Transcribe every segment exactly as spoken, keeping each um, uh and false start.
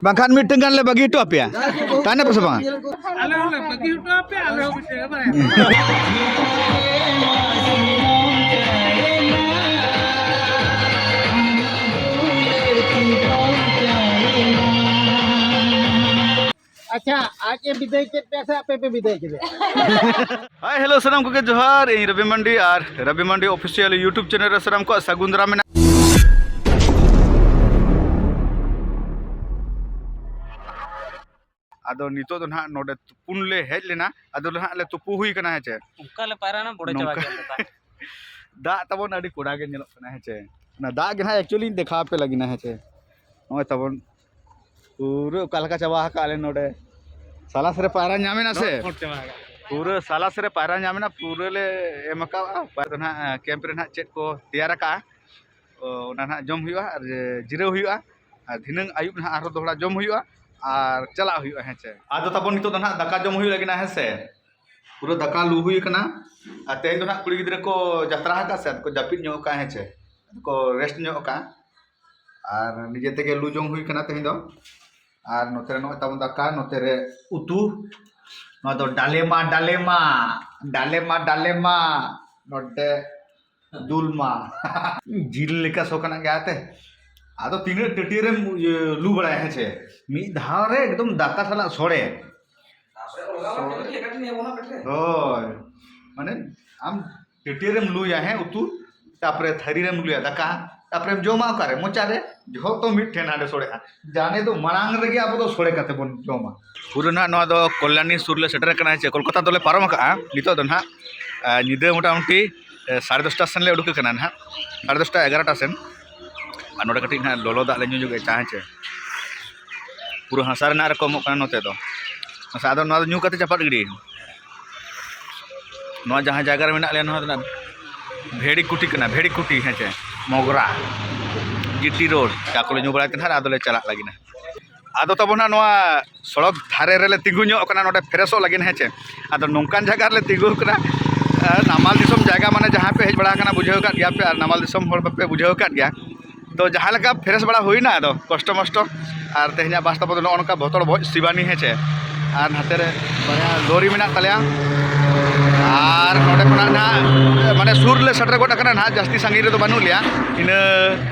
ᱵᱟᱝᱠᱷᱟᱱ ᱢᱤᱫᱴᱟᱝ ᱜᱟᱱ ᱞᱮ ᱵᱟᱹᱜᱤ ᱦᱚᱴᱚ ᱟᱯᱮᱭᱟ᱾ ᱛᱟᱦᱮᱱᱟ ᱯᱮ ᱥᱮ ᱵᱟᱝ? ᱟᱞᱮ ᱦᱚᱸᱞᱮ ᱵᱟᱹᱜᱤ ᱦᱚᱴᱚ ᱟᱯᱮᱭᱟ, ᱟᱞᱮ ᱦᱚᱸ ᱢᱤᱫᱴᱟᱝ ᱞᱮ ᱵᱟᱲᱟᱭᱟ᱾ ᱟᱪᱪᱷᱟ, ᱟᱡ ᱮ ᱵᱤᱫᱟᱹᱭ ᱠᱮᱫ ᱯᱮᱭᱟ ᱥᱮ ᱟᱯᱮ ᱯᱮ ᱵᱤᱫᱟᱹᱭ ᱠᱮᱫᱮᱭᱟ? ᱦᱟᱭ, ᱦᱮᱞᱳ, ᱥᱟᱱᱟᱢ ᱠᱚᱜᱮ ᱡᱚᱦᱟᱨ᱾ ᱤᱧ ᱨᱚᱵᱤ ᱢᱟᱱᱰᱤ ᱟᱨ ᱨᱚᱵᱤ ᱢᱟᱱᱰᱤ ᱚᱯᱷᱤᱥᱤᱭᱟᱞ YouTube ᱪᱮᱱᱮᱞ ᱨᱮ ᱥᱟᱱᱟᱢ ᱠᱚᱣᱟᱜ ᱥᱟᱹᱜᱩᱱ ᱫᱟᱨᱟᱢ ᱢᱮᱱᱟᱜᱼᱟ᱾ ᱟᱫᱚ ᱱᱤᱛᱚᱜ ᱫᱚ ᱱᱟᱦᱟᱜ ᱱᱚᱰᱮ ᱛᱩᱯᱩᱱ ᱞᱮ ᱦᱮᱡ ᱞᱮᱱᱟ, ᱟᱫᱚ ᱱᱟᱦᱟᱜ ᱞᱮ ᱛᱩᱯᱩ ᱦᱩᱭ ᱠᱟᱱᱟ, ᱦᱮᱸ ᱪᱮ? ᱚᱱᱠᱟ ᱞᱮ ᱯᱟᱭᱨᱟ ᱮᱱᱟ, ᱵᱚᱰᱮ ᱪᱟᱵᱟ ᱱᱚᱝᱠᱟ᱾ ᱠᱮᱫ ᱞᱮ ᱫᱟᱜ᱾ ᱫᱟᱜ ᱛᱟᱵᱚᱱ ᱟᱹᱰᱤ ᱠᱚᱰᱟ ᱜᱮ ᱧᱮᱞᱚᱜ ᱠᱟᱱᱟ, ᱦᱮᱸ ᱪᱮ? ᱚᱱᱟ ᱫᱟᱜ ᱜᱮ ᱱᱟᱦᱟᱜ actually ᱤᱧ ᱫᱮᱠᱷᱟᱣ ᱟᱯᱮ ᱞᱟᱹᱜᱤᱫ ᱱᱟ, ᱦᱮᱸ ᱪᱮ? ᱱᱚᱜᱼᱚᱭ ᱛᱟᱵᱚᱱ ᱯᱩᱨᱟᱹ ᱚᱠᱟ ᱞᱮᱠᱟ ᱪᱟᱵᱟ ᱟᱠᱟᱫ ᱞᱮ ᱱᱚᱰᱮ᱾ ᱥᱟᱞᱟᱥ ᱨᱮ ᱯᱟᱭᱨᱟ ᱧᱟᱢ ᱮᱱᱟ ᱥᱮ? ᱞᱚᱦᱚᱫ ᱪᱟᱵᱟ ᱟᱠᱟᱫ᱾ ᱯᱩᱨᱟᱹ ᱥᱟᱞᱟᱥ ᱨᱮ ᱯᱟᱭᱨᱟ ᱧᱟᱢ ᱮᱱᱟ, ᱯᱩᱨᱟᱹ ᱞᱮ ᱮᱢ ᱟᱠᱟᱫᱼᱟ᱾ ᱯᱟᱭᱨᱟ ᱫᱚ ᱱᱟᱦᱟᱜ ᱠᱮᱢᱯ ᱨᱮ ᱱᱟᱦᱟᱜ ᱪᱮᱫ ᱠᱚ ᱛᱮᱭᱟᱨ ᱟᱠᱟᱫᱼᱟ, ᱚ, ᱚᱱᱟ ᱱᱟᱦᱟᱜ ᱡᱚᱢ ᱦᱩᱭᱩᱜᱼᱟ ᱟᱨ ᱡᱤᱨᱟᱹᱣ ᱦᱩᱭᱩᱜᱼᱟ᱾ ᱟᱨ ᱫᱷᱤᱱᱟᱹᱝ ᱟᱹᱭᱩᱵ ᱱᱟᱦᱟᱜ ᱟᱨᱦᱚᱸ ᱫᱚᱦᱲᱟ ᱡᱚᱢ ᱦᱩᱭᱩᱜᱼᱟ ᱟᱨ ᱪᱟᱞᱟᱜ ᱦᱩᱭᱩᱜᱼᱟ, ᱦᱮᱸ ᱪᱮ? ᱟᱫᱚ ᱛᱟᱵᱚᱱ ᱱᱤᱛᱚᱜ ᱫᱚ ᱱᱟᱦᱟᱜ ᱫᱟᱠᱟ ᱡᱚᱢ ᱦᱩᱭᱩᱜ ᱞᱟᱹᱜᱤᱫ ᱱᱟ, ᱦᱮᱸ ᱥᱮ? ᱯᱩᱨᱟᱹ ᱫᱟᱠᱟ ᱞᱩ ᱦᱩᱭ ᱟᱠᱟᱱᱟ᱾ ᱟᱨ ᱛᱮᱦᱮᱧ ᱫᱚ ᱱᱟᱦᱟᱜ ᱠᱩᱲᱤ ᱜᱤᱫᱽᱨᱟᱹ ᱠᱚ ᱡᱟᱛᱨᱟ ᱟᱠᱟᱫ ᱥᱮ, ᱟᱫᱚ ᱠᱚ ᱡᱟᱹᱯᱤᱫ ᱧᱚᱜ ᱟᱠᱟᱫᱼᱟ, ᱦᱮᱸ ᱪᱮ? ᱟᱫᱚ ᱠᱚ ᱨᱮᱥᱴ ᱧᱚᱜ ᱟᱠᱟᱫᱼᱟ᱾ ᱟᱨ ᱱᱤᱡᱮ ᱛᱮᱜᱮ ᱞᱩ ᱡᱚᱝ ᱦᱩᱭ ᱠᱟᱱᱟ ᱛᱮᱦᱮᱧ ᱫᱚ᱾ ᱟᱨ ᱱᱚᱛᱮ ᱨᱮ ᱱᱚᱜᱼᱚᱭ ᱛᱟᱵᱚᱱ ᱫᱟᱠᱟ, ᱱᱚᱛᱮ ᱨᱮ ᱩᱛᱩ᱾ ᱱᱚᱣᱟ ᱫᱚ ᱰᱟᱞᱮᱢᱟ, ᱰᱟᱞᱮᱢᱟ, ᱰᱟᱞᱮᱢᱟ, ᱰᱟᱞᱮᱢᱟ᱾ ᱱᱚᱰᱮ ᱫᱩᱞᱢᱟ᱾ ᱡᱤᱞ ᱞᱮᱠᱟ ᱥᱚ ᱠᱟᱱᱟ ᱜᱮᱭᱟ ᱛᱮ᱾ ᱟᱫᱚ ᱛᱤᱱᱟᱹᱜ ᱴᱟᱹᱴᱭᱟᱹ ᱨᱮᱢ, ᱤᱭᱟᱹ, ᱞᱩ ᱵᱟᱲᱟᱭᱟ, ᱦᱮᱸ ᱪᱮ? ᱢᱤᱫ ᱫᱷᱟᱣ ᱨᱮ ᱮᱠᱫᱚᱢ ᱫᱟᱠᱟ ᱥᱟᱞᱟᱜ ᱥᱚᱲᱮ᱾ ᱦᱳᱭ, ᱢᱟᱱᱮ ᱟᱢ ᱴᱟᱹᱴᱭᱟᱹ ᱨᱮᱢ ᱞᱩᱭᱟ, ᱦᱮᱸ, ᱩᱛᱩ, ᱛᱟᱯᱚᱨᱮ ᱛᱷᱟᱹᱨᱤ ᱨᱮᱢ ᱞᱩᱭᱟ ᱫᱟᱠᱟ, ᱛᱟᱯᱚᱨᱮᱢ ᱡᱚᱢᱟ ᱚᱠᱟᱨᱮ? ᱢᱚᱪᱟ ᱨᱮ᱾ ᱡᱚᱛᱚ ᱢᱤᱫ ᱴᱷᱮᱱ ᱦᱟᱸᱰᱮ ᱥᱚᱲᱮᱜᱼᱟ᱾ ᱡᱟᱱᱮ ᱫᱚ ᱢᱟᱲᱟᱝ ᱨᱮᱜᱮ ᱟᱵᱚ ᱫᱚ ᱥᱚᱲᱮ ᱠᱟᱛᱮ ᱵᱚᱱ ᱡᱚᱢᱟ᱾ ᱯᱩᱨᱟᱹ ᱱᱟᱦᱟᱜ ᱱᱚᱣᱟ ᱫᱚ ᱠᱚᱞᱭᱟᱱᱤ ᱥᱩᱨ ᱞᱮ ᱥᱮᱴᱮᱨ ᱟᱠᱟᱱᱟ, ᱦᱮᱸ ᱪᱮ? ᱠᱳᱞᱠᱟᱛᱟ ᱫᱚᱞᱮ ᱯᱟᱨᱚᱢ ᱟᱠᱟᱜᱼᱟ᱾ ᱱᱤᱛᱚᱜ ᱫᱚ ᱱᱟᱦᱟᱜ, ᱟ, ᱧᱤᱫᱟᱹ ᱢᱚᱴᱟᱢᱩᱴᱤ, ᱮ, ᱥᱟᱲᱮ ᱫᱚᱥᱴᱟ ᱥᱮᱱ ᱞᱮ ᱩᱰᱩᱠ ᱟᱠᱟᱱᱟ ᱱᱟᱦᱟᱜ, ᱥᱟᱲᱮ ᱫᱚᱥᱴᱟ, ᱮᱜᱟᱨᱚᱴᱟ ᱥᱮᱱ᱾ ᱟᱨ ᱱᱚᱰᱮ ᱠᱟᱹᱴᱤᱡ ᱱᱟᱦᱟᱜ ᱞᱚᱞᱚ ᱫᱟᱜ ᱞᱮ ᱧᱩ ᱧᱚᱜᱮᱫᱼᱟ, ᱪᱟ, ᱦᱮᱸ ᱪᱮ? ᱯᱩᱨᱟᱹ ᱦᱟᱥᱟ ᱨᱮᱱᱟᱜ ᱨᱮᱠᱚ ᱮᱢᱚᱜ ᱠᱟᱱᱟ ᱱᱚᱛᱮ ᱫᱚ᱾ ᱦᱟᱥᱟ, ᱟᱫᱚ ᱱᱚᱣᱟ ᱫᱚ ᱧᱩ ᱠᱟᱛᱮ ᱪᱟᱯᱟᱫ ᱜᱤᱰᱤ᱾ ᱱᱚᱣᱟ ᱡᱟᱦᱟᱸ ᱡᱟᱭᱜᱟ ᱨᱮ ᱢᱮᱱᱟᱜ ᱞᱮᱭᱟ, ᱱᱚᱣᱟ ᱫᱚ ᱱᱟᱜ ᱵᱷᱮᱲᱤ ᱠᱩᱴᱤ ᱠᱟᱱᱟ, ᱵᱷᱮᱲᱤ ᱠᱩᱴᱤ, ᱦᱮᱸ ᱪᱮ, ᱢᱚᱜᱽᱨᱟ, ᱡᱤᱴᱤ ᱨᱳᱰ, ᱪᱟ ᱠᱚᱞᱮ ᱧᱩ ᱵᱟᱲᱟᱭ ᱛᱮ ᱱᱟᱦᱟᱜ ᱟᱫᱚᱞᱮ ᱪᱟᱞᱟᱜ ᱞᱟᱹᱜᱤᱫ ᱱᱟᱦᱟᱜ᱾ ᱟᱫᱚ ᱛᱟᱵᱚᱱ ᱱᱟᱦᱟᱜ ᱱᱚᱣᱟ ᱥᱚᱲᱚᱠ ᱫᱷᱟᱨᱮ ᱨᱮᱞᱮ ᱛᱤᱸᱜᱩ ᱧᱚᱜ ᱠᱟᱱᱟ, ᱱᱚᱰᱮ ᱯᱷᱨᱮᱥᱚᱜ ᱞᱟᱹᱜᱤᱫ, ᱦᱮᱸ ᱪᱮ᱾ ᱟᱫᱚ ᱱᱚᱝᱠᱟᱱ ᱡᱟᱭᱜᱟ ᱨᱮᱞᱮ ᱛᱤᱸᱜᱩ ᱠᱟᱱᱟ, ᱟᱨ ᱱᱟᱢᱟᱞ ᱫᱤᱥᱚᱢ ᱡᱟᱭᱜᱟ ᱢᱟᱱᱮ ᱡᱟᱦᱟᱸᱭ ᱯᱮ ᱦᱮᱡ ᱵᱟᱲᱟ ᱟᱠᱟᱱᱟ ᱵᱩᱡᱷᱟᱹᱣ ᱟᱠᱟᱫ ᱜᱮᱭᱟ ᱯᱮ, ᱟᱨ ᱱᱟᱢᱟᱞ ᱫᱤᱥᱚᱢ ᱦᱚᱲ ᱢᱟᱯᱮ ᱵᱩᱡᱷᱟᱹᱣ ᱟᱠᱟᱫ ᱜᱮᱭᱟ᱾ ᱛᱚ ᱡᱟᱦᱟᱸ ᱞᱮᱠᱟ ᱯᱷᱨᱮᱥ ᱵᱟᱲᱟ ᱦᱩᱭᱱᱟ, ᱟᱫᱚ ᱠᱚᱥᱴᱚ ᱢᱚᱥᱴᱚ, ᱟᱨ ᱛᱮᱦᱮᱧᱟᱜ ᱵᱟᱥ ᱛᱟᱵᱚ ᱫᱚ ᱱᱚᱜᱼᱚ ᱱᱚᱝᱠᱟ ᱵᱚᱛᱚᱲ ᱵᱚᱡ ᱥᱤᱵᱟᱱᱤ, ᱦᱮᱸ ᱪᱮ᱾ ᱟᱨ ᱱᱟᱛᱮ ᱨᱮ ᱵᱟᱨᱭᱟ ᱞᱚᱨᱤ ᱢᱮᱱᱟᱜ ᱛᱟᱞᱮᱭᱟ, ᱟᱨ ᱱᱚᱸᱰᱮ ᱠᱷᱚᱱᱟᱜ ᱱᱟᱦᱟᱜ ᱢᱟᱱᱮ ᱥᱩᱨ ᱞᱮ ᱥᱮᱴᱮᱨ ᱜᱚᱫ ᱟᱠᱟᱱᱟ ᱱᱟᱦᱟᱜ, ᱡᱟᱹᱥᱛᱤ ᱥᱟᱺᱜᱤᱧ ᱨᱮᱫᱚ ᱵᱟᱹᱱᱩᱜ ᱞᱮᱭᱟ, ᱤᱱᱟᱹ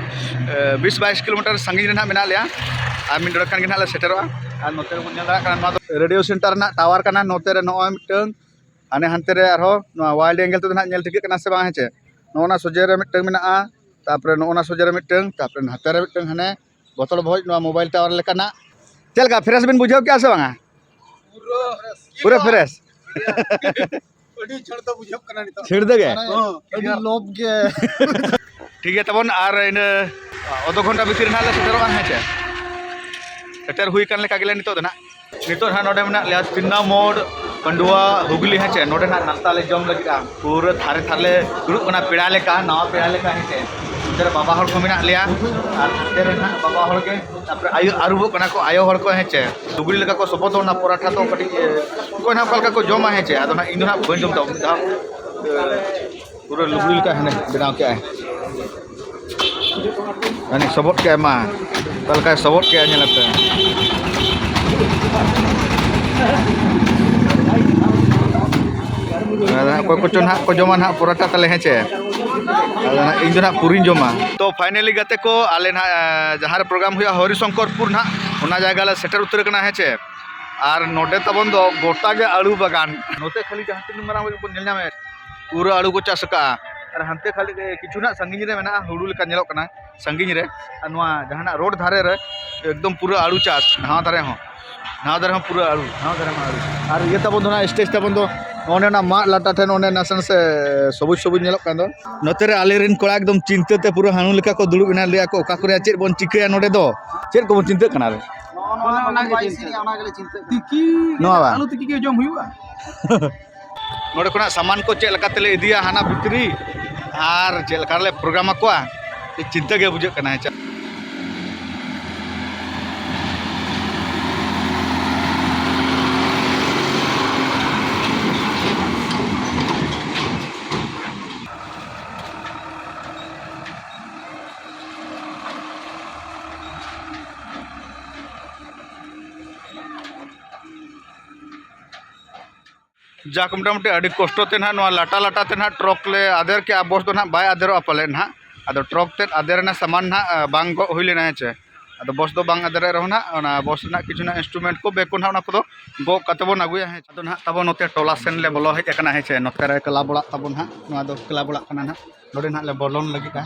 ᱮ, ᱵᱤᱥ ᱵᱟᱭᱤᱥ ᱠᱤᱞᱳᱢᱤᱴᱟᱨ ᱥᱟᱺᱜᱤᱧ ᱨᱮ ᱱᱟᱦᱟᱜ ᱢᱮᱱᱟᱜ ᱞᱮᱭᱟ᱾ ᱟᱨ ᱢᱤᱫ ᱰᱚᱸᱰᱮ ᱠᱷᱟᱱ ᱜᱮ ᱱᱟᱦᱟᱜ ᱞᱮ ᱥᱮᱴᱮᱨᱚᱜᱼᱟ᱾ ᱟᱨ ᱱᱚᱛᱮ ᱨᱮᱵᱚᱱ ᱧᱮᱞ ᱫᱟᱲᱮᱭᱟᱜ ᱠᱟᱱᱟ, ᱱᱚᱣᱟ ᱫᱚ ᱨᱮᱰᱤᱭᱳ ᱥᱮᱱᱴᱟᱨ ᱨᱮᱱᱟᱜ ᱴᱟᱣᱟᱨ ᱠᱟᱱᱟ᱾ ᱱᱚᱛᱮ ᱨᱮ ᱱᱚᱜᱼᱚᱭ ᱢᱤᱫᱴᱟᱝ, ᱦᱟᱱᱮ ᱦᱟᱱᱛᱮ ᱨᱮ ᱟᱨᱦᱚᱸ ᱱᱚᱣᱟ ᱣᱟᱭᱤᱰ ᱮᱝᱜᱮᱞ ᱛᱮᱫᱚ ᱱᱟᱦᱟᱜ ᱧᱮᱞ ᱴᱷᱤᱠᱟᱹᱜ ᱠᱟᱱᱟ ᱥᱮ ᱵᱟᱝ, ᱦᱮᱸ ᱪᱮ? ᱱᱚᱜᱼᱚ ᱱᱟ ᱥᱚᱡᱷᱮ ᱨᱮ ᱢᱤᱫᱴᱟᱝ ᱢᱮᱱᱟᱜᱼᱟ, ᱛᱟᱨᱯᱚᱨᱮ ᱱᱚᱜᱼᱚ ᱱᱟ ᱥᱚᱡᱷᱮ ᱨᱮ ᱢᱤᱫᱴᱟᱝ, ᱛᱟᱨᱯᱚᱨᱮ ᱱᱟᱛᱮ ᱨᱮ ᱢᱤᱫᱴᱟᱝ, ᱦᱟᱱᱮ ᱵᱚᱛᱚᱞ ᱵᱷᱚᱡᱽ ᱱᱚᱣᱟ ᱢᱳᱵᱟᱭᱤᱞ ᱴᱟᱣᱟᱨ ᱞᱮᱠᱟᱱᱟᱜ᱾ ᱪᱮᱫ ᱞᱮᱠᱟ, ᱯᱷᱨᱮᱥ ᱵᱤᱱ ᱵᱩᱡᱷᱟᱹᱣ ᱠᱮᱜᱼᱟ ᱥᱮ ᱵᱟᱝᱟ? ᱯᱩᱨᱟᱹ ᱯᱷᱨᱮᱥ᱾ ᱟᱹᱰᱤ ᱡᱷᱟᱹᱞ ᱫᱚ ᱵᱩᱡᱷᱟᱹᱜ ᱠᱟᱱᱟ ᱱᱤᱛᱚᱜ᱾ ᱪᱷᱤᱲᱫᱟᱹ ᱜᱮ? ᱦᱮᱸ, ᱟᱹᱰᱤ ᱞᱚᱵ ᱜᱮ᱾ ᱴᱷᱤᱠ ᱜᱮᱭᱟ ᱛᱟᱵᱚᱱ, ᱟᱨ ᱤᱱᱟᱹ ᱚᱫᱷᱚ ᱜᱷᱚᱱᱴᱟ ᱵᱷᱤᱛᱤᱨ ᱨᱮ ᱱᱟᱦᱟᱜ ᱞᱮ ᱥᱮᱴᱮᱨᱚᱜᱼᱟ, ᱦᱮᱸ ᱪᱮ? ᱥᱮᱴᱮᱨ ᱦᱩᱭ ᱠᱟᱱ ᱞᱮᱠᱟ ᱜᱮᱞᱮ ᱱᱤᱛᱚᱜ ᱫᱚ ᱱᱟᱦᱟᱜ᱾ ᱱᱤᱛᱚᱜ ᱱᱟᱦᱟᱜ ᱱᱚᱰᱮ ᱢᱮᱱᱟᱜ ᱞᱮᱭᱟ ᱛᱤᱱᱱᱟ ᱢᱳᱲ, ᱯᱟᱹᱰᱩᱣᱟ, ᱦᱩᱜᱽᱞᱤ, ᱦᱮᱸ ᱪᱮ? ᱱᱚᱰᱮ ᱱᱟᱦᱟᱜ ᱱᱟᱥᱛᱟ ᱞᱮ ᱡᱚᱢ ᱞᱟᱹᱜᱤᱫᱼᱟ᱾ ᱯᱩᱨᱟᱹ ᱛᱷᱟᱨᱮ ᱛᱷᱟᱨ ᱞᱮ ᱫᱩᱲᱩᱵ ᱠᱟᱱᱟ, ᱯᱮᱲᱟ ᱞᱮᱠᱟ, ᱱᱟᱣᱟ ᱯᱮᱲᱟ ᱞᱮᱠᱟ, ᱦᱮᱸ ᱪᱮ? ᱱᱚᱛᱮ ᱨᱮ ᱵᱟᱵᱟ ᱦᱚᱲ ᱠᱚ ᱢᱮᱱᱟᱜ ᱞᱮᱭᱟ, ᱟᱨ ᱱᱚᱛᱮ ᱨᱮ ᱱᱟᱦᱟᱜ ᱵᱟᱵᱟ ᱦᱚᱲ ᱜᱮ, ᱛᱟᱨᱯᱚᱨᱮ ᱟᱹᱭᱩ-, ᱟᱹᱨᱩᱵᱚᱜ ᱠᱟᱱᱟ ᱠᱚ ᱟᱭᱳ ᱦᱚᱲ ᱠᱚ, ᱦᱮᱸ ᱪᱮ? ᱞᱩᱜᱽᱲᱤ ᱞᱮᱠᱟ ᱠᱚ ᱥᱚᱵᱚᱫ ᱚᱱᱟ ᱯᱚᱨᱟᱴᱷᱟ ᱫᱚ ᱠᱟᱹᱴᱤᱡ, ᱮ, ᱚᱠᱚᱭ ᱱᱟᱦᱟᱜ ᱚᱠᱟ ᱞᱮᱠᱟ ᱠᱚ ᱡᱚᱢᱟ, ᱦᱮᱸ ᱪᱮ? ᱟᱫᱚ ᱱᱟᱦᱟᱜ ᱤᱧ ᱫᱚ ᱱᱟᱦᱟᱜ ᱵᱟᱹᱧ ᱡᱚᱢ ᱛᱟᱵᱚᱱ ᱢᱤᱫ ᱫᱷᱟᱣ᱾ ᱮ, ᱯᱩᱨᱟᱹ ᱞᱩᱜᱽᱲᱤ ᱞᱮᱠᱟ ᱦᱟᱱᱮ ᱵᱮᱱᱟᱣ ᱠᱮᱜᱼᱟᱭ᱾ ᱦᱟᱱᱮ ᱥᱚᱵᱚᱫ ᱠᱮᱜᱼᱟᱭ ᱢᱟ᱾ ᱚᱠᱟ ᱞᱮᱠᱟᱭ ᱥᱚᱵᱚᱫ ᱠᱮᱜᱼᱟ ᱧᱮᱞ ᱟᱯᱮ᱾ ᱟᱫᱚ ᱱᱟᱦᱟᱜ ᱚᱠᱚᱭ ᱠᱚᱪᱚ ᱱᱟᱦᱟᱜ ᱠᱚ ᱡᱚᱢᱟ ᱱᱟᱦᱟᱜ ᱯᱚᱨᱟᱴᱷᱟ ᱛᱟᱞᱮ, ᱦᱮᱸ ᱪᱮ? ᱟᱫᱚ ᱱᱟᱦᱟᱜ ᱤᱧ ᱫᱚ ᱱᱟᱦᱟᱜ ᱯᱩᱨᱤᱧ ᱡᱚᱢᱟ᱾ ᱛᱚ finally ᱜᱟᱛᱮ ᱠᱚ, ᱟᱞᱮ ᱱᱟᱦᱟᱜ, ᱮ, ᱡᱟᱦᱟᱸ ᱨᱮ program ᱦᱩᱭᱩᱜᱼᱟ ᱦᱚᱨᱤᱥᱚᱝᱠᱚᱨᱯᱩᱨ ᱱᱟᱦᱟᱜ, ᱚᱱᱟ ᱡᱟᱭᱜᱟ ᱞᱮ ᱥᱮᱴᱮᱨ ᱩᱛᱟᱹᱨ ᱟᱠᱟᱱᱟ, ᱦᱮᱸ ᱪᱮ? ᱟᱨ ᱱᱚᱰᱮ ᱛᱟᱵᱚᱱ ᱫᱚ ᱜᱚᱴᱟ ᱜᱮ ᱟᱹᱲᱩ ᱵᱟᱜᱟᱱ᱾ ᱱᱚᱛᱮ ᱠᱷᱟᱹᱞᱤ ᱡᱟᱦᱟᱸ ᱛᱤᱱᱟᱹᱜ ᱢᱟᱨᱟᱝ ᱵᱚᱱ ᱧᱮᱞ ᱧᱟᱢᱮᱫ, ᱯᱩᱨᱟᱹ ᱟᱹᱲᱩ ᱠᱚ ᱪᱟᱥ ᱟᱠᱟᱜᱼᱟ᱾ ᱟᱨ ᱦᱟᱱᱛᱮ ᱠᱷᱟᱹᱞᱤ ᱠᱤᱪᱷᱩ ᱱᱟᱜ ᱥᱟᱺᱜᱤᱧ ᱨᱮ ᱢᱮᱱᱟᱜᱼᱟ, ᱦᱩᱲᱩ ᱞᱮᱠᱟ ᱧᱮᱞᱚᱜ ᱠᱟᱱᱟ ᱥᱟᱺᱜᱤᱧ ᱨᱮ᱾ ᱟᱨ ᱱᱚᱣᱟ ᱡᱟᱦᱟᱱᱟᱜ ᱨᱳᱰ ᱫᱷᱟᱨᱮ ᱨᱮ ᱮᱠᱫᱚᱢ ᱯᱩᱨᱟᱹ ᱟᱹᱲᱩ ᱪᱟᱥ, ᱱᱟᱣᱟ ᱫᱷᱟᱨᱮ ᱦᱚᱸ, ᱱᱟᱣᱟ ᱫᱷᱟᱨᱮ ᱦᱚᱸ ᱯᱩᱨᱟᱹ ᱟᱹᱲᱩ, ᱱᱟᱣᱟ ᱫᱷᱟᱨᱮ ᱦᱚᱸ ᱟᱹᱲᱩ᱾ ᱟᱨ ᱤᱭᱟᱹ ᱛᱟᱵᱚᱱ ᱫᱚ ᱱᱟᱜ, stage ᱛᱟᱵᱚᱱ ᱫᱚ ᱱᱚᱜᱼᱚ ᱱᱟ ᱢᱟᱫ ᱞᱟᱴᱟ ᱴᱷᱮᱱ ᱚᱱᱮ ᱱᱟᱥᱮ ᱱᱟᱥᱮ ᱥᱚᱵᱩᱡ ᱥᱚᱵᱩᱡ ᱧᱮᱞᱚᱜ ᱠᱟᱱ ᱫᱚ᱾ ᱱᱚᱛᱮ ᱨᱮ ᱟᱞᱮᱨᱮᱱ ᱠᱚᱲᱟ ᱮᱠᱫᱚᱢ ᱪᱤᱱᱛᱟᱹ ᱛᱮ ᱯᱩᱨᱟᱹ ᱦᱟᱹᱱᱩ ᱞᱮᱠᱟ ᱠᱚ ᱫᱩᱲᱩᱵ ᱮᱱᱟ, ᱞᱟᱹᱭᱟ ᱠᱚ, "ᱚᱠᱟ ᱠᱚᱨᱮ ᱪᱮᱫ ᱵᱚᱱ ᱪᱤᱠᱟᱹᱭᱟ ᱱᱚᱰᱮ ᱫᱚ?" ᱪᱮᱫ ᱠᱚᱵᱚᱱ ᱪᱤᱱᱛᱟᱹᱜ ᱠᱟᱱᱟ ᱨᱮ? ᱱᱚᱜᱼᱚ ᱱᱚᱣᱟ ᱚᱱᱟ ᱜᱮᱞᱮ ᱵᱟᱭ ᱪᱤᱱᱛᱟᱹ᱾ ᱤᱥᱤᱱᱟ, ᱚᱱᱟ ᱜᱮᱞᱮ ᱪᱤᱱᱛᱟᱹᱜ ᱠᱟᱱᱟ᱾ ᱛᱤᱠᱤ ᱱᱚᱣᱟ ᱵᱟᱝ? ᱟᱹᱞᱩ ᱛᱤᱠᱤ ᱜᱮ ᱡᱚᱢ ᱦᱩᱭᱩᱜᱼᱟ᱾ ᱱᱚᱰᱮ ᱠᱷᱚᱱᱟᱜ ᱥᱟᱢᱟᱱ ᱠᱚ ᱪᱮᱫ ᱞᱮᱠᱟ ᱛᱮᱞᱮ ᱤᱫᱤᱭᱟ ᱦᱟᱱᱟ ᱵᱷᱤᱛᱨᱤ, ᱟᱨ ᱪᱮᱫ ᱞᱮᱠᱟ ᱨᱮᱞᱮ program ᱟᱠᱚᱣᱟ, ᱪᱤᱱᱛᱟᱹ ᱜᱮ ᱵᱩᱡᱷᱟᱹᱜ ᱠᱟᱱᱟ᱾ ᱦᱮᱸ ᱪᱮ? ᱡᱟᱠ, ᱢᱚᱴᱟᱢᱩᱴᱤ ᱟᱹᱰᱤ ᱠᱚᱥᱴᱚ ᱛᱮ ᱱᱟᱦᱟᱜ ᱱᱚᱣᱟ ᱞᱟᱴᱟ ᱞᱟᱴᱟ ᱛᱮ ᱱᱟᱦᱟᱜ ᱴᱨᱚᱠ ᱞᱮ ᱟᱫᱮᱨ ᱠᱮᱜᱼᱟ᱾ ᱵᱚᱥ ᱫᱚ ᱱᱟᱦᱟᱜ ᱵᱟᱭ ᱟᱫᱮᱨᱚᱜᱼᱟ ᱯᱟᱞᱮᱫ ᱱᱟᱦᱟᱜ, ᱟᱫᱚ ᱴᱨᱚᱠ ᱛᱮᱫ ᱟᱫᱮᱨ ᱨᱮᱱᱟᱜ ᱥᱟᱢᱟᱱ ᱱᱟᱦᱟᱜ, ᱟ, ᱵᱟᱝ ᱜᱚᱜ ᱦᱩᱭ ᱞᱮᱱᱟ, ᱦᱮᱸ ᱪᱮ᱾ ᱟᱫᱚ ᱵᱚᱥ ᱫᱚ ᱵᱟᱝ ᱟᱫᱮᱨᱮᱫ ᱨᱮᱦᱚᱸ ᱱᱟᱦᱟᱜ, ᱚᱱᱟ ᱵᱚᱥ ᱨᱮᱱᱟᱜ ᱠᱤᱪᱷᱩ ᱱᱟᱦᱟᱜ ᱤᱱᱥᱴᱨᱩᱢᱮᱱᱴ ᱠᱚ, ᱵᱮᱜᱽ ᱠᱚ ᱱᱟᱦᱟᱜ, ᱚᱱᱟ ᱠᱚᱫᱚ ᱜᱚᱜ ᱠᱟᱛᱮ ᱵᱚᱱ ᱟᱹᱜᱩᱭᱟ, ᱦᱮᱸ ᱪᱮ᱾ ᱟᱫᱚ ᱱᱟᱦᱟᱜ ᱛᱟᱵᱚ ᱱᱚᱛᱮ ᱴᱚᱞᱟ ᱥᱮᱱ ᱞᱮ ᱵᱚᱞᱚ ᱦᱮᱡ ᱟᱠᱟᱱᱟ, ᱦᱮᱸ ᱪᱮ᱾ ᱱᱚᱛᱮ ᱨᱮ ᱠᱞᱟᱵᱽ ᱚᱲᱟᱜ ᱛᱟᱵᱚᱱ ᱱᱟᱦᱟᱜ, ᱱᱚᱣᱟ ᱫᱚ ᱠᱞᱟᱵᱽ ᱚᱲᱟᱜ ᱠᱟᱱᱟ ᱱᱟᱦᱟᱜ᱾ ᱱᱚᱰᱮ ᱱᱟᱦᱟᱜ ᱞᱮ ᱵᱚᱞᱚᱱ ᱞᱟᱹᱜᱤᱫᱼᱟ᱾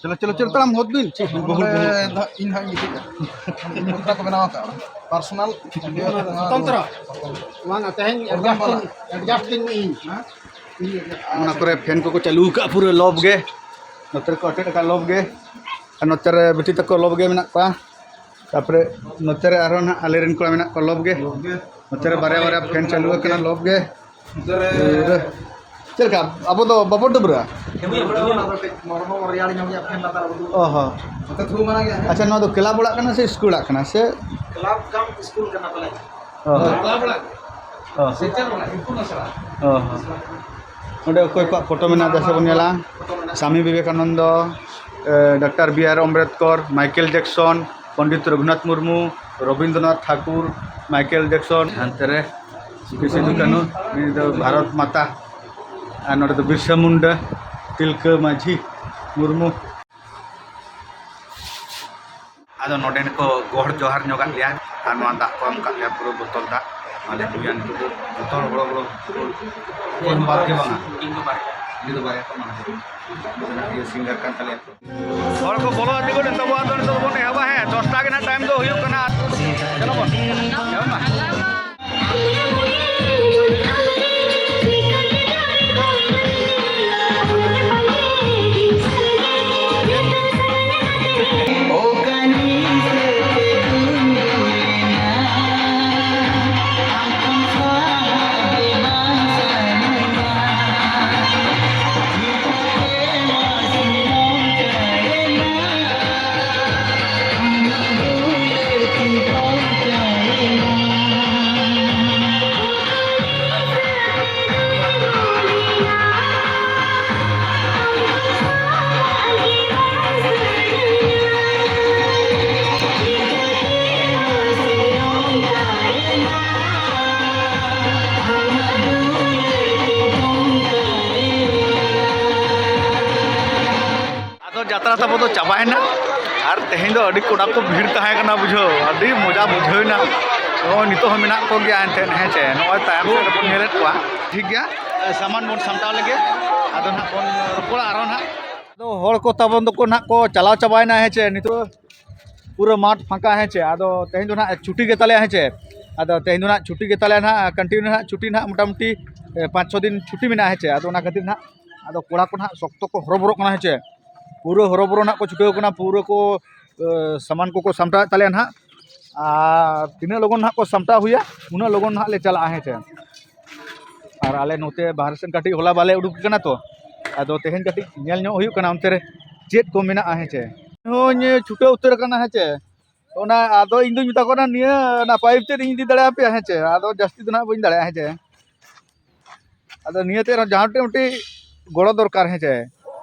ᱪᱚᱞᱚ, ᱪᱚᱞᱚ, ᱪᱚᱞᱚ, ᱛᱟᱲᱟᱢ ᱦᱚᱫ ᱵᱤᱱ᱾ ᱪᱮᱫ ᱵᱤᱱ ᱵᱚᱦᱩᱞ, ᱱᱚᱰᱮ ᱵᱚᱦᱩᱞ? ᱫᱚ ᱤᱧ ᱦᱟᱸᱜ ᱤᱧ ᱜᱤᱛᱤᱡᱼᱟ᱾ ᱤᱧ ᱢᱩᱠᱛᱟ ᱠᱚ ᱵᱮᱱᱟᱣ ᱟᱠᱟᱫᱼᱟ᱾ ᱯᱟᱨᱥᱚᱱᱟᱞ ᱥᱚᱛᱚᱱᱛᱨᱚ᱾ ᱵᱟᱝᱟ, ᱛᱮᱦᱮᱧ ᱯᱨᱚᱵᱞᱮᱢ ᱮᱰᱡᱟᱥᱴ ᱵᱟᱞᱟ᱾ ᱤᱧ, ᱮᱰᱡᱟᱥᱴ ᱤᱧ ᱤᱧ᱾ ᱦᱮᱸ? ᱚᱱᱟ ᱠᱚᱨᱮ ᱯᱷᱮᱱ ᱠᱚᱠᱚ ᱪᱟᱹᱞᱩ ᱟᱠᱟᱫᱼᱟ, ᱯᱩᱨᱟᱹ ᱞᱚᱵ ᱜᱮ᱾ ᱱᱚᱛᱮ ᱨᱮᱠᱚ ᱟᱴᱮᱫ ᱟᱠᱟᱫ ᱞᱚᱵ ᱜᱮ᱾ ᱟᱨ ᱱᱚᱛᱮ ᱨᱮ ᱵᱤᱴᱤ ᱛᱟᱠᱚ ᱞᱚᱵ ᱜᱮ ᱢᱮᱱᱟᱜ ᱠᱚᱣᱟ᱾ ᱛᱟᱨᱯᱚᱨᱮ ᱱᱚᱛᱮ ᱨᱮ ᱟᱨᱦᱚᱸ ᱱᱟᱦᱟᱜ ᱟᱞᱮ ᱨᱮᱱ ᱠᱚᱲᱟ ᱢᱮᱱᱟᱜ ᱠᱚᱣᱟ ᱞᱚᱵ ᱜᱮ᱾ ᱞᱚᱵ ᱜᱮ᱾ ᱱᱚᱛᱮ ᱨᱮ ᱵᱟᱨᱭᱟ ᱵᱟᱨᱭᱟ ᱯᱷᱮᱱ ᱪᱟᱹᱞᱩ ᱟᱠᱟᱱᱟ ᱞᱚᱵ ᱜᱮ᱾ ᱱᱚᱛᱮ ᱨᱮ ᱯᱩᱨᱟᱹ ᱪᱮᱫ ᱞᱮᱠᱟ? ᱟᱵᱚ ᱫᱚ ᱵᱟᱵᱚ ᱰᱟᱹᱵᱽᱨᱟᱹᱜᱼᱟ? ᱦᱚᱲᱢᱚ ᱨᱮᱭᱟᱲ ᱧᱚᱜ ᱜᱮᱭᱟ, ᱯᱷᱮᱱ ᱞᱟᱛᱟᱨ ᱨᱮ ᱫᱩᱲᱩᱵ᱾ ᱚ ᱦᱚᱸ᱾ ᱱᱚᱛᱮ ᱫᱷᱩᱣᱟᱹ ᱢᱟᱨᱟ ᱜᱮᱭᱟ, ᱦᱮᱸ? ᱟᱪᱪᱷᱟ, ᱱᱚᱣᱟ ᱫᱚ ᱠᱞᱟᱵᱽ ᱚᱲᱟᱜ ᱠᱟᱱᱟ ᱥᱮ ᱥᱠᱩᱞ ᱚᱲᱟᱜ ᱠᱟᱱᱟ ᱥᱮ? ᱠᱞᱟᱵᱽ ᱠᱟᱢ ᱥᱠᱩᱞ ᱠᱟᱱᱟ ᱯᱟᱞᱮ᱾ ᱚ ᱦᱚᱸ᱾ ᱠᱞᱟᱵᱽ ᱚᱲᱟᱜ᱾ ᱚ᱾ ᱥᱮᱪᱮᱫ ᱚᱲᱟᱜ, ᱤᱛᱩᱱ ᱟᱥᱲᱟ᱾ ᱚ ᱦᱚᱸ᱾ ᱚᱸᱰᱮ ᱚᱠᱚᱭ ᱠᱚᱣᱟᱜ ᱯᱷᱳᱴᱳ ᱢᱮᱱᱟᱜᱼᱟ, ᱫᱮᱥᱮ ᱵᱚᱱ ᱧᱮᱞᱟ᱾ ᱯᱷᱳᱴᱳ ᱢᱮᱱᱟᱜᱼᱟ᱾ ᱥᱟᱢᱤ ᱵᱤᱵᱮᱠᱟᱱᱚᱱᱫᱚ, ᱮ, doctor B R Ambedkar, Michael Jackson, Pandit Raghunath Murmu, Rabindranath Tagore, Michael Jackson, ᱦᱟᱱᱛᱮ ᱨᱮ ᱥᱤᱫᱩ ᱠᱟᱹᱱᱦᱩ, ᱱᱩᱭ ᱫᱚ ᱵᱷᱟᱨᱚᱛ ᱢᱟᱛᱟ, ᱟᱨ ᱱᱚᱰᱮ ᱫᱚ ᱵᱤᱨᱥᱟ ᱢᱩᱱᱰᱟ, ᱛᱤᱞᱠᱟᱹ ᱢᱟᱹᱡᱷᱤ ᱢᱩᱨᱢᱩ᱾ ᱟᱫᱚ ᱱᱚᱰᱮᱱ ᱠᱚ ᱜᱚᱦᱚᱲ ᱡᱚᱦᱟᱨ ᱧᱚᱜᱟᱜ ᱞᱮᱭᱟ ᱟᱨ ᱱᱚᱣᱟ ᱫᱟᱜ ᱠᱚ ᱮᱢ ᱠᱟᱜ ᱞᱮᱭᱟ, ᱯᱩᱨᱟᱹ ᱵᱳᱛᱚᱞ ᱫᱟᱜ᱾ ᱱᱚᱣᱟ ᱞᱮ ᱧᱩᱭᱟ ᱱᱤᱛᱚᱜ ᱫᱚ᱾ ᱡᱚᱛᱚ ᱦᱚᱲ ᱵᱚᱲᱚ ᱵᱚᱲᱚ ᱵᱟᱨ ᱜᱮ ᱵᱟᱝᱟ᱾ ᱤᱧ ᱫᱚ ᱵᱟᱨᱭᱟ᱾ ᱩᱱᱤ ᱫᱚ ᱵᱟᱨᱭᱟ ᱠᱚ ᱮᱢᱟ ᱦᱟᱫᱮᱭᱟ᱾ ᱩᱱᱤ ᱫᱚ ᱱᱟᱦᱟᱜ ᱤᱭᱟᱹ ᱥᱤᱝᱜᱟᱨ ᱠᱟᱱ ᱛᱟᱞᱮᱭᱟ ᱛᱚ᱾ ᱦᱚᱲ ᱠᱚ ᱵᱚᱞᱚ ᱤᱫᱤ ᱜᱚᱫ ᱮᱱ ᱛᱟᱵᱚᱣᱟ, ᱟᱫᱚ ᱱᱤᱛᱚᱜ ᱫᱚᱵᱚᱱ ᱮᱦᱚᱵᱟ᱾ ᱦᱮᱸ, ᱫᱚᱥᱴᱟ ᱜᱮ ᱱᱟᱦᱟᱜ ᱴᱟᱭᱤᱢ ᱫᱚ ᱦᱩᱭᱩᱜ ᱠᱟᱱᱟ᱾ ᱪᱚᱞᱚ ᱵᱚᱱ ᱮᱦᱚᱵ ᱢᱟ᱾ ᱡᱟᱛᱨᱟ ᱛᱟᱵᱚ ᱫᱚ ᱪᱟᱵᱟᱭᱮᱱᱟ᱾ ᱟᱨ ᱛᱮᱦᱮᱧ ᱫᱚ ᱟᱹᱰᱤ ᱠᱚᱲᱟ ᱠᱚ ᱵᱷᱤᱲ ᱛᱟᱦᱮᱸ ᱠᱟᱱᱟ, ᱵᱩᱡᱷᱟᱹᱣ, ᱟᱹᱰᱤ ᱢᱚᱡᱟ ᱵᱩᱡᱷᱟᱹᱣ ᱮᱱᱟ᱾ ᱱᱚᱜᱼᱚᱭ ᱱᱤᱛᱚᱜ ᱦᱚᱸ ᱢᱮᱱᱟᱜ ᱠᱚᱜᱮᱭᱟ ᱮᱱᱛᱮᱫ, ᱦᱮᱸ ᱪᱮ? ᱱᱚᱜᱼᱚᱭ ᱛᱟᱭᱚᱢ ᱥᱮᱫ ᱨᱮᱵᱚᱱ ᱧᱮᱞᱮᱫ ᱠᱚᱣᱟ᱾ ᱴᱷᱤᱠ ᱜᱮᱭᱟ, ᱥᱟᱢᱟᱱ ᱵᱚᱱ ᱥᱟᱢᱴᱟᱣ ᱞᱮᱜᱮ, ᱟᱫᱚ ᱱᱟᱦᱟᱜ ᱵᱚᱱ ᱨᱚᱯᱚᱲᱟ ᱟᱨᱦᱚᱸ ᱱᱟᱦᱟᱜ᱾ ᱟᱫᱚ ᱦᱚᱲ ᱠᱚ ᱛᱟᱵᱚᱱ ᱫᱚᱠᱚ ᱱᱟᱦᱟᱜ ᱠᱚ ᱪᱟᱞᱟᱣ ᱪᱟᱵᱟᱭᱮᱱᱟ, ᱦᱮᱸ ᱪᱮ? ᱱᱤᱛᱚᱜ ᱯᱩᱨᱟᱹ ᱢᱟᱴᱷ ᱯᱷᱟᱸᱠᱟ, ᱦᱮᱸ ᱪᱮ? ᱟᱫᱚ ᱛᱮᱦᱮᱧ ᱫᱚ ᱱᱟᱦᱟᱜ ᱪᱷᱩᱴᱤ ᱜᱮᱛᱟᱞᱮᱭᱟ, ᱦᱮᱸ ᱪᱮ? ᱟᱫᱚ ᱛᱮᱦᱮᱧ ᱫᱚ ᱱᱟᱦᱟᱜ ᱪᱷᱩᱴᱤ ᱜᱮᱛᱟᱞᱮᱭᱟ ᱱᱟᱦᱟᱜ, continue ᱱᱟᱦᱟᱜ ᱪᱷᱩᱴᱤ ᱱᱟᱦᱟᱜ ᱢᱚᱴᱟᱢᱩᱴᱤ, ᱮ, ᱯᱟᱸᱪ ᱪᱷᱚ ᱫᱤᱱ ᱪᱷᱩᱴᱤ ᱢᱮᱱᱟᱜᱼᱟ, ᱦᱮᱸ ᱪᱮ? ᱟᱫᱚ ᱚᱱᱟ ᱠᱷᱟᱹᱛᱤᱨ ᱱᱟᱦᱟᱜ ᱟᱫᱚ ᱠᱚᱲᱟ ᱠᱚ ᱱᱟᱦᱟᱜ ᱥᱚᱠᱛᱚ ᱠᱚ ᱦᱚᱨᱚᱵᱚᱨᱚᱜ ᱠᱟᱱᱟ, ᱦᱮᱸ ᱪᱮ? ᱯᱩᱨᱟᱹ ᱦᱚᱨᱚᱵᱚᱨᱚ ᱱᱟᱦᱟᱜ ᱠᱚ ᱪᱷᱩᱴᱟᱹᱣ ᱠᱟᱱᱟ, ᱯᱩᱨᱟᱹ ᱠᱚ, ᱮ, ᱥᱟᱢᱟᱱ ᱠᱚᱠᱚ ᱥᱟᱢᱴᱟᱣᱮᱫ ᱛᱟᱞᱮᱭᱟ ᱱᱟᱦᱟᱜ᱾ ᱟᱨ ᱛᱤᱱᱟᱹᱜ ᱞᱚᱜᱚᱱ ᱱᱟᱦᱟᱜ ᱠᱚ ᱥᱟᱢᱴᱟᱣ ᱦᱩᱭᱟ, ᱩᱱᱟᱹᱜ ᱞᱚᱜᱚᱱ ᱱᱟᱦᱟᱜ ᱞᱮ ᱪᱟᱞᱟᱜᱼᱟ, ᱦᱮᱸ ᱪᱮ? ᱟᱨ ᱟᱞᱮ ᱱᱚᱛᱮ ᱵᱟᱦᱨᱮ ᱥᱮᱱ ᱠᱟᱹᱴᱤᱡ ᱦᱚᱞᱟ ᱵᱟᱞᱮ ᱩᱰᱩᱠ ᱟᱠᱟᱱᱟ ᱛᱚ, ᱟᱫᱚ ᱛᱮᱦᱮᱧ ᱠᱟᱹᱴᱤᱡ ᱧᱮᱞ ᱧᱚᱜ ᱦᱩᱭᱩᱜ ᱠᱟᱱᱟ ᱚᱱᱛᱮ ᱨᱮ ᱪᱮᱫ ᱠᱚ ᱢᱮᱱᱟᱜᱼᱟ, ᱦᱮᱸ ᱪᱮ? ᱦᱚᱸᱧ ᱪᱷᱩᱴᱟᱹᱣ ᱩᱛᱟᱹᱨ ᱟᱠᱟᱱᱟ, ᱦᱮᱸ ᱪᱮ? ᱚᱱᱟ ᱟᱫᱚ ᱤᱧ ᱫᱩᱧ ᱢᱮᱛᱟ ᱠᱚ ᱠᱟᱱᱟ, ᱱᱤᱭᱟᱹ ᱚᱱᱟ ᱯᱟᱭᱤᱯ ᱛᱮᱫ ᱤᱧ ᱤᱫᱤ ᱫᱟᱲᱮᱭᱟᱯᱮᱭᱟ, ᱦᱮᱸ ᱪᱮ? ᱟᱫᱚ ᱡᱟᱹᱥᱛᱤ ᱫᱚ ᱱᱟᱦᱟᱜ ᱵᱟᱹᱧ ᱫᱟᱲᱮᱭᱟᱜᱼᱟ, ᱦᱮᱸ ᱪᱮ? ᱟᱫᱚ ᱱᱤᱭᱟᱹ ᱛᱮ ᱡᱟᱦᱟᱸ ᱴᱷᱮᱱ ᱢᱤᱫᱴᱤᱡ ᱜᱚᱲᱚ ᱫᱚᱨᱠᱟᱨ, ᱦᱮᱸ ᱪᱮ?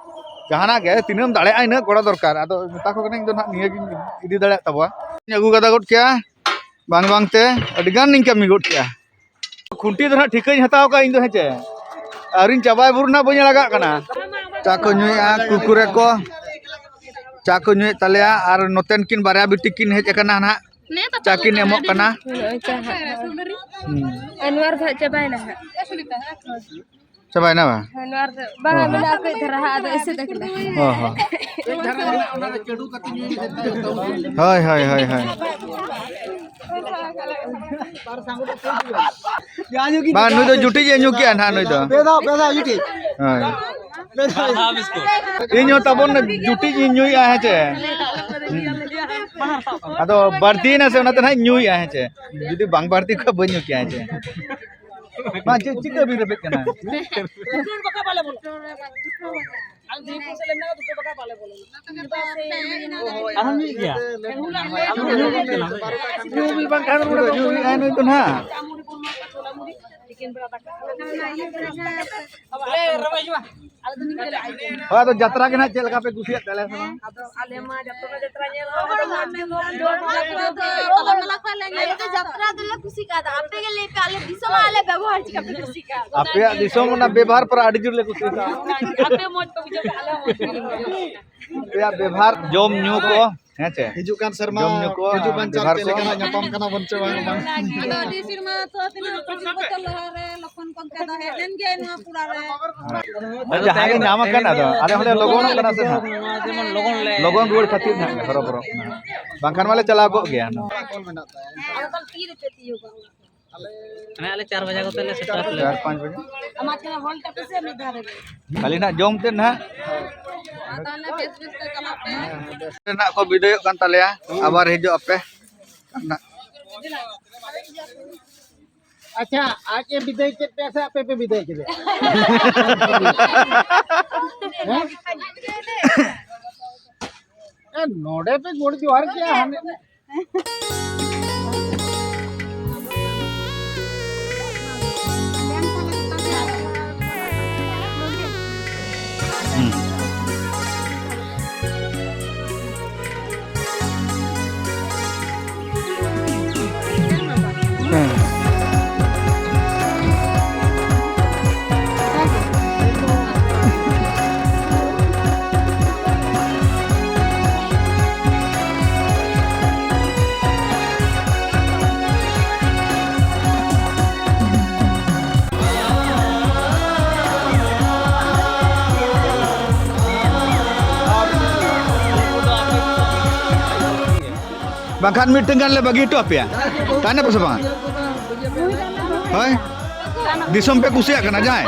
ᱡᱟᱦᱟᱱᱟᱜ ᱜᱮ ᱛᱤᱱᱟᱹᱜ ᱮᱢ ᱫᱟᱲᱮᱭᱟᱜᱼᱟ, ᱤᱱᱟᱹᱜ ᱜᱚᱲᱚ ᱫᱚᱨᱠᱟᱨ᱾ ᱟᱫᱚ ᱢᱮᱛᱟ ᱠᱚ ᱠᱟᱹᱱᱟᱹᱧ, ᱤᱧ ᱫᱚ ᱱᱟᱦᱟᱜ ᱱᱤᱭᱟᱹ ᱜᱤᱧ ᱤᱫᱤ ᱫᱟᱲᱮᱭᱟᱜ ᱛᱟᱵᱚᱣᱟ᱾ ᱤᱧ ᱟᱹᱜᱩ ᱠᱟᱫᱟ ᱜᱚᱫ ᱠᱮᱭᱟ, ᱵᱟᱝ ᱵᱟᱝ ᱛᱮ ᱟᱹᱰᱤ ᱜᱟᱱ ᱤᱧ ᱠᱟᱹᱢᱤ ᱜᱚᱫ ᱠᱮᱭᱟ᱾ ᱠᱷᱩᱱᱴᱤ ᱫᱚ ᱱᱟᱦᱟᱜ ᱴᱷᱤᱠᱟᱹᱧ ᱦᱟᱛᱟᱣ ᱠᱟᱜᱼᱟ ᱤᱧ ᱫᱚ, ᱦᱮᱸ ᱪᱮ? ᱟᱹᱣᱨᱤᱧ ᱪᱟᱵᱟᱭ ᱵᱷᱳᱨ ᱱᱟᱦᱟᱜ ᱵᱟᱹᱧ ᱟᱲᱟᱜᱟᱜ ᱠᱟᱱᱟ᱾ ᱪᱟ ᱠᱚ ᱧᱩᱭᱮᱫᱼᱟ, ᱠᱩᱨᱠᱩᱨᱮ ᱠᱚ, ᱪᱟ ᱠᱚ ᱧᱩᱭᱮᱫ ᱛᱟᱞᱮᱭᱟ᱾ ᱟᱨ ᱱᱚᱛᱮᱱ ᱠᱤᱱ ᱵᱟᱨᱭᱟ ᱵᱤᱴᱤ ᱠᱤᱱ ᱦᱮᱡ ᱟᱠᱟᱱᱟ ᱱᱟᱦᱟᱜ, ᱪᱟ ᱠᱤᱱ ᱮᱢᱚᱜ ᱠᱟᱱᱟ᱾ ᱱᱚᱜᱼᱚᱭ ᱪᱟ ᱦᱟᱸᱜ᱾ ᱦᱩᱸ᱾ ᱟᱨ ᱱᱚᱣᱟ ᱨᱮᱫᱚ ᱦᱟᱸᱜ ᱪᱟᱵᱟᱭᱮᱱᱟ ᱦᱟᱸᱜ᱾ ᱪᱟᱵᱟᱭᱮᱱᱟ ᱵᱟᱝ? ᱦᱮᱸ, ᱱᱚᱣᱟ ᱨᱮᱫᱚ ᱵᱟᱝᱟ, ᱚ ᱦᱚᱸ᱾ ᱢᱮᱱᱟᱜᱼᱟ ᱠᱟᱹᱡ ᱫᱷᱟᱨᱟ ᱦᱟᱸᱜ, ᱟᱫᱚ ᱮᱥᱮᱫ ᱟᱠᱟᱱᱟ᱾ ᱚ ᱦᱚᱸ᱾ ᱦᱳᱭ, ᱦᱳᱭ, ᱦᱳᱭ, ᱦᱳᱭ᱾ ᱵᱟᱝ, ᱱᱩᱭ ᱫᱚ ᱡᱩᱴᱤᱡ ᱮ ᱧᱩ ᱠᱮᱜᱼᱟ ᱱᱟᱦᱟᱜ ᱱᱩᱭ ᱫᱚ᱾ ᱯᱮ ᱫᱷᱟᱣ, ᱯᱮ ᱫᱷᱟᱣ ᱡᱩᱴᱤᱡ᱾ ᱦᱳᱭ᱾ ᱤᱧ ᱦᱚᱸ ᱛᱟᱵᱚᱱ ᱡᱩᱴᱤᱡ ᱤᱧ ᱧᱩᱭᱮᱜᱼᱟ, ᱦᱮᱸ ᱪᱮ? ᱦᱩᱸ᱾ ᱟᱫᱚ ᱵᱟᱹᱲᱛᱤᱭᱮᱱᱟ ᱥᱮ, ᱚᱱᱟᱛᱮ ᱱᱟᱦᱟᱜ ᱤᱧ ᱧᱩᱭᱮᱜᱼᱟ, ᱦᱮᱸ ᱪᱮ? ᱡᱩᱫᱤ ᱵᱟᱝ ᱵᱟᱹᱲᱛᱤ ᱠᱚᱜᱼᱟ, ᱵᱟᱹᱧ ᱧᱩ ᱠᱮᱭᱟ, ᱦᱮᱸ ᱪᱮ? ᱢᱟ, ᱪᱮᱫ, ᱪᱤᱠᱟᱹ ᱵᱤᱱ ᱨᱮᱵᱮᱫ ᱠᱟᱱᱟ? ᱟᱨᱦᱚᱸ ᱧᱩᱭᱮᱫ ᱜᱮᱭᱟ? ᱧᱩ ᱵᱟᱝᱠᱷᱟᱱ ᱧᱩᱭᱮᱫ ᱱᱩᱭ ᱫᱚ ᱱᱟᱦᱟᱜ᱾ ᱦᱳᱭ, ᱟᱫᱚ ᱡᱟᱛᱨᱟ ᱜᱮ ᱱᱟᱦᱟᱜ ᱪᱮᱫ ᱞᱮᱠᱟ ᱯᱮ ᱠᱩᱥᱤᱭᱟᱜ ᱛᱟᱞᱮᱭᱟ ᱥᱮ ᱵᱟᱝ? ᱟᱫᱚ ᱟᱞᱮ ᱢᱟ ᱡᱟᱛᱨᱟ, ᱡᱟᱛᱨᱟ ᱧᱮᱞ ᱦᱚᱸ ᱟᱫᱚ ᱢᱚᱡᱽ ᱜᱮ ᱵᱩᱡᱷᱟᱹᱣ ᱠᱮᱫᱟ᱾ ᱡᱟᱛᱨᱟ ᱫᱚ, ᱟᱞᱮ ᱫᱚ ᱡᱟᱛᱨᱟ ᱫᱚᱞᱮ ᱠᱩᱥᱤ ᱠᱟᱜᱼᱟ᱾ ᱟᱯᱮ ᱜᱮ ᱞᱟᱹᱭ ᱯᱮ, ᱟᱞᱮ ᱫᱤᱥᱚᱢ ᱟᱞᱮ ᱵᱮᱵᱚᱦᱟᱨ ᱪᱤᱠᱟ ᱯᱮ ᱠᱩᱥᱤ ᱠᱟᱜᱼᱟ? ᱟᱯᱮᱭᱟᱜ ᱫᱤᱥᱚᱢ ᱚᱱᱟ ᱵᱮᱵᱷᱟᱨ ᱯᱚᱨᱮ ᱟᱹᱰᱤ ᱡᱳᱨ ᱞᱮ ᱠᱩᱥᱤ ᱠᱟᱜᱼᱟ᱾ ᱟᱯᱮ ᱢᱚᱡᱽ ᱯᱮ ᱵᱩᱡᱷᱟᱹᱣ ᱠᱟᱜᱼᱟ, ᱟᱞᱮ ᱦᱚᱸ ᱢᱚᱡᱽ ᱜᱮᱞᱮ ᱵᱩᱡᱷᱟᱹᱣ ᱠᱟᱜᱼᱟ᱾ ᱟᱯᱮᱭᱟᱜ ᱵᱮᱵᱷᱟᱨ, ᱡᱚᱢ ᱧᱩ ᱠᱚ, ᱦᱮᱸ ᱪᱮ? ᱦᱤᱡᱩᱜ ᱠᱟᱱ ᱥᱮᱨᱢᱟ ᱡᱚᱢ ᱧᱩ ᱠᱚ, ᱦᱤᱡᱩᱜ ᱵᱟᱧᱪᱟᱣ ᱵᱮᱵᱷᱟᱨ ᱪᱮᱫ ᱠᱚ᱾ ᱞᱮᱠᱟᱱᱟᱜ ᱧᱟᱯᱟᱢ ᱠᱟᱱᱟ ᱵᱚᱱ ᱪᱮ ᱵᱟᱝ, ᱵᱟᱝ? ᱟᱫᱚ ᱟᱹᱰᱤ ᱥᱮᱨᱢᱟ ᱛᱚ, ᱛᱤᱱᱟᱹᱜ ᱯᱚᱸᱪᱤᱥ ᱵᱚᱪᱷᱚᱨ ᱞᱟᱦᱟ ᱨᱮ ᱞᱚᱠᱷᱚᱱ ᱠᱚ ᱚᱱᱠᱟ ᱫᱚ ᱦᱮᱡ ᱞᱮᱱ ᱜᱮᱭᱟ ᱱᱚᱣᱟ ᱯᱩᱲᱟ ᱨᱮ᱾ ᱦᱳᱭ, ᱡᱟᱦᱟᱸ ᱜᱮ ᱧᱟᱢ ᱟᱠᱟᱱ, ᱟᱫᱚ ᱟᱞᱮ ᱦᱚᱸᱞᱮ ᱞᱚᱜᱚᱱᱚᱜ ᱠᱟᱱᱟ ᱥᱮ ᱱᱟᱦᱟᱜ᱾ ᱡᱮᱢᱚᱱ ᱞᱚᱜᱚᱱ ᱞᱮ ᱞᱚᱜᱚᱱ ᱨᱩᱣᱟᱹᱲ ᱠᱷᱟᱹᱛᱤᱨ ᱱᱟᱦᱟᱜ ᱦᱚᱨᱚᱵᱚᱨᱚᱜ ᱠᱟᱱᱟ, ᱵᱟᱝᱠᱷᱟᱱ ᱢᱟᱞᱮ ᱪᱟᱞᱟᱣ ᱠᱚᱜ ᱜᱮᱭᱟ᱾ ᱟᱫᱚ ᱛᱟᱦᱚᱞᱮ ᱛᱤ ᱨᱮᱯᱮ ᱛᱤᱭᱳᱜᱟ? ᱦᱟᱱᱮ ᱟᱞᱮ ᱪᱟᱨ ᱵᱟᱡᱟ ᱠᱚᱛᱮ ᱞᱮ ᱥᱮᱴᱮᱨᱚᱜ ᱛᱟᱞᱮ᱾ ᱪᱟᱨ ᱯᱟᱸᱪ ᱵᱟᱡᱮ᱾ ᱟᱢᱟᱜ ᱴᱷᱮᱱ ᱦᱚᱞ ᱴᱟᱯᱮ ᱥᱮ ᱢᱤᱫ ᱫᱷᱟᱣ ᱨᱮᱜᱮ? ᱠᱷᱟᱹᱞᱤ ᱱᱟᱦᱟᱜ ᱡᱚᱢ ᱛᱮ ᱱᱟᱦᱟᱜ᱾ ᱟᱨ ᱛᱟᱦᱚᱞᱮ ᱵᱮᱥ ᱵᱮᱥ ᱛᱮ ᱪᱟᱞᱟᱜ ᱯᱮ᱾ ᱱᱟᱦᱟᱜ ᱠᱚ ᱵᱤᱫᱟᱹᱭᱚᱜ ᱠᱟᱱ ᱛᱟᱞᱮᱭᱟ, ᱟᱵᱟᱨ ᱦᱤᱡᱩᱜ ᱟᱯᱮ᱾ ᱟᱪᱪᱷᱟ, ᱟᱡ ᱮ ᱵᱤᱫᱟᱹᱭ ᱠᱮᱫ ᱯᱮᱭᱟ ᱥᱮ ᱟᱯᱮ ᱯᱮ ᱵᱤᱫᱟᱹᱭ ᱠᱮᱫᱮᱭᱟ? ᱦᱮᱸ? ᱮ, ᱱᱚᱰᱮ ᱯᱮ ᱜᱚᱰ ᱡᱚᱦᱟᱨ ᱠᱮᱜᱼᱟ, ᱦᱟᱱᱮ ᱵᱟᱝᱠᱷᱟᱱ ᱢᱤᱫᱴᱟᱝ ᱜᱟᱱ ᱞᱮ ᱵᱟᱹᱜᱤ ᱦᱚᱴᱚ ᱟᱯᱮᱭᱟ᱾ ᱛᱟᱦᱮᱱᱟ ᱯᱮ ᱥᱮ ᱵᱟᱝ? ᱦᱳᱭ, ᱫᱤᱥᱚᱢ ᱯᱮ ᱠᱩᱥᱤᱭᱟᱜ ᱠᱟᱱᱟ ᱡᱟᱦᱟᱸᱭ?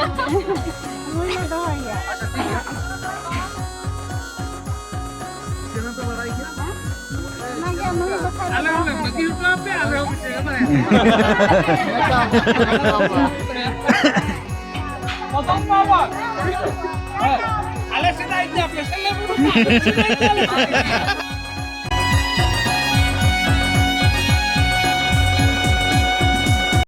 ᱟᱞᱮ ᱦᱚᱸᱞᱮ ᱵᱟᱹᱜᱤ ᱦᱚᱴᱚ ᱟᱯᱮᱭᱟ, ᱟᱞᱮ ᱦᱚᱸ ᱪᱮᱫ ᱦᱚᱸ ᱵᱟᱝ᱾ ᱵᱚᱫᱚᱞ ᱢᱟ ᱵᱟᱝ᱾ ᱟᱞᱮ ᱥᱮᱫᱟᱜ ᱤᱫᱤ ᱟᱯᱮ, ᱥᱮᱞᱮ ᱵᱩᱨᱩ ᱢᱟ ᱟᱞᱮ ᱥᱮᱫᱟᱜ ᱤᱫᱤ ᱟᱞᱮ ᱥᱮᱫᱟᱜ᱾